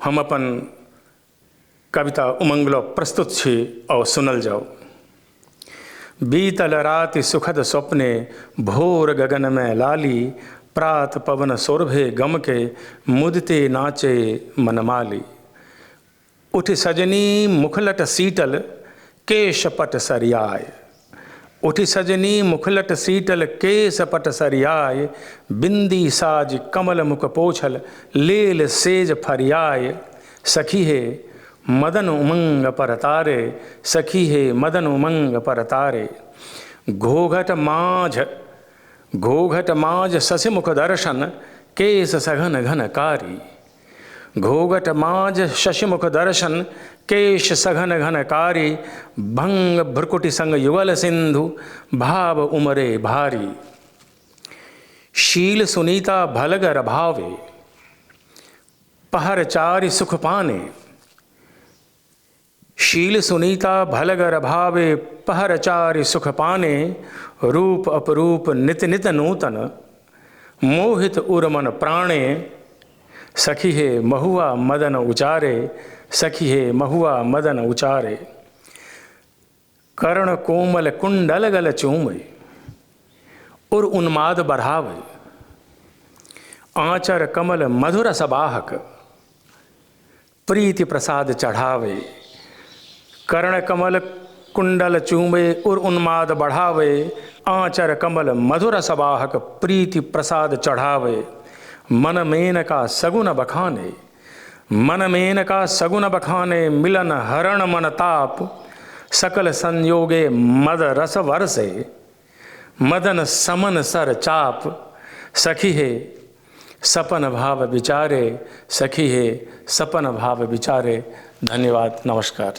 हम अपन कविता उमंग लऽ प्रस्तुत छी और सुनल जाओ। बीतल राति सुखद स्वप्ने, भोर गगन में लाली, प्रात पवन सौरभे गम के, मुदिते नाचे मनमाली। उठ सजनी मुखलट सीतल, केश पट सरियाय। उठ सजनी मुखलट सीतल, केश पट सरियाय। बिंदी साज कमल मुख पोछल, लेल सेज फरियाय। सखी हे मदन उमंग पर तारे, सखी हे मदन उमंग पर तारे। घोघट माझ, घोघट माझ शशिमुख दर्शन, केश सघन घन कारी। घोघट माझ शशिमुख दर्शन, केश सघन घन कारी। भंग भ्रुकुटी संग युगल सिंधु, भाव उमरे भारी। शील सुनीता भलगर भावे, पहर चारि सुख पाने। शील सुनीता भलगर भावे, पहर चारि सुख पाने। रूप अपरूप नित नित नूतन, मोहित उर्मन प्राणे। सखी हे महुआ मदन उचारे, सखी हे महुआ मदन उचारे। कर्ण कोमल कुंडल गल चूमे, उर उन्माद बढ़ावे। आंचर कमल मधुर सबाहक, प्रीति प्रसाद चढ़ावे। कर्ण कमल कुंडल चूमे, उर उन्माद बढ़ावे। आंचर कमल मधुर सबाहक, प्रीति प्रसाद चढ़ावे। मन मेनका सगुन बखाने, मन मेनका सगुन बखाने। मिलन हरण मन ताप, सकल संयोगे मद रस वरसे। मदन समन सर चाप, सखी हे सपन भाव विचारे, सखी हे सपन भाव विचारे। धन्यवाद, नमस्कार।